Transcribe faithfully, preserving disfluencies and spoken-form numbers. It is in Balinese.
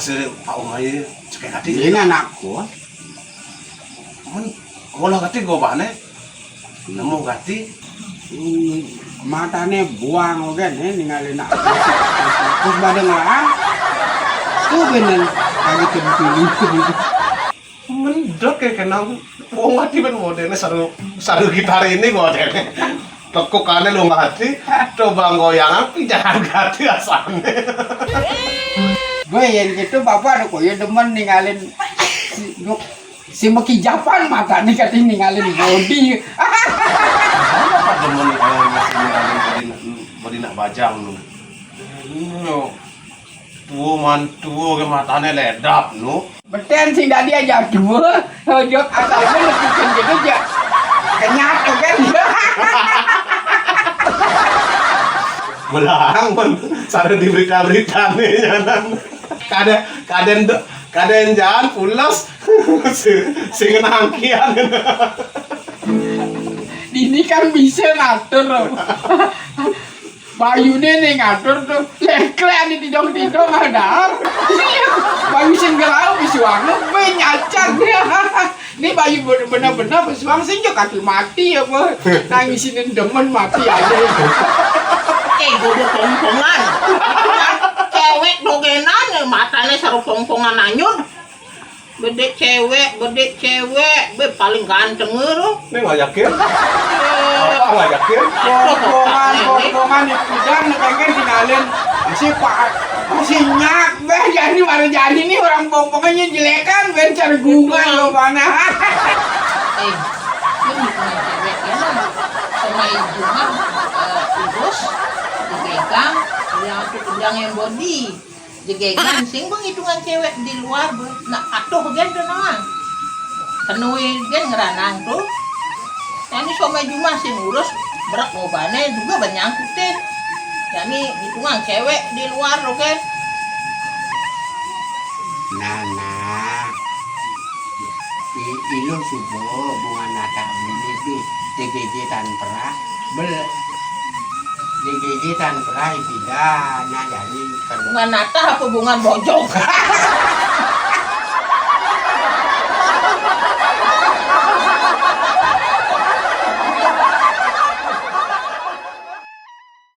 Sire Pak Umay cekek ati. Ini anakku. Men, ngolah gati gobane. Nemu gati. Hmm, matane buang ogen, eh, ningalin aku. Terus badeng lah. Tuh bener. Lagi kempili. Mendot kayak kenang. Wong ati ben modene saru, saru gitar ini modene. Tekukane lu mati, coba goyangan pijakan gati asane. Gue yang gitu bapak ada kok ya demen ningalin si, si mekijapan mata nih katanya ningalin body. Apa demen kalau masih ningalin body nak, body nak bajang lu? Iya. Tuo man tuo ke matane ledap nu. Beten sing dadi aja tuo. Ojok asal nepukin gitu aja. Kenyat kan. Belang pun sare di berita-berita nih nyanan. Kada, kada endo-, kada enjaan pules. Si, si ngenangkian. Dini kan bisa ngatur loh. Bayune nih ngatur tuh. Lekle ane didong-didong ada. Bayu sing gelau bisuang lu ben acan. Ini bayu bener-bener bisuang sing jo kaki mati ya, Bos. Nangisin demen mati aja. Eh, gue pongpongan. Cewek dogenan, matane saru pongpongan anyur. Bedek cewek, bedek cewek, be paling ganteng lu. Ini ngajakin? Apa ngajakin? Pongpongan, pongpongan itu dan pengen tinggalin. Masih pak, masih nyak, be jadi mana jadi nih orang pongpongannya jelekan, ben cari gungan lo mana. Eh, lu bukan cewek ya, Mang. Sama ibu mah, eh, urus, dipegang, yang aku pegang yang body. Jegegan sing bang hitungan cewek di luar, bang. Nak atuh gen tuh, Mang. Kenui gen ngeranang tuh. Ini sama Juma sing urus, berat bobane juga banyak nyangkutin. Jadi hitungan cewek di luar, oke. Nana, i-, ilo subo bunga nata bini di jegeje tan perah. Bel, jegeje tan perah ipida, nah, jadi kan. Bunga nata apa bunga bojong?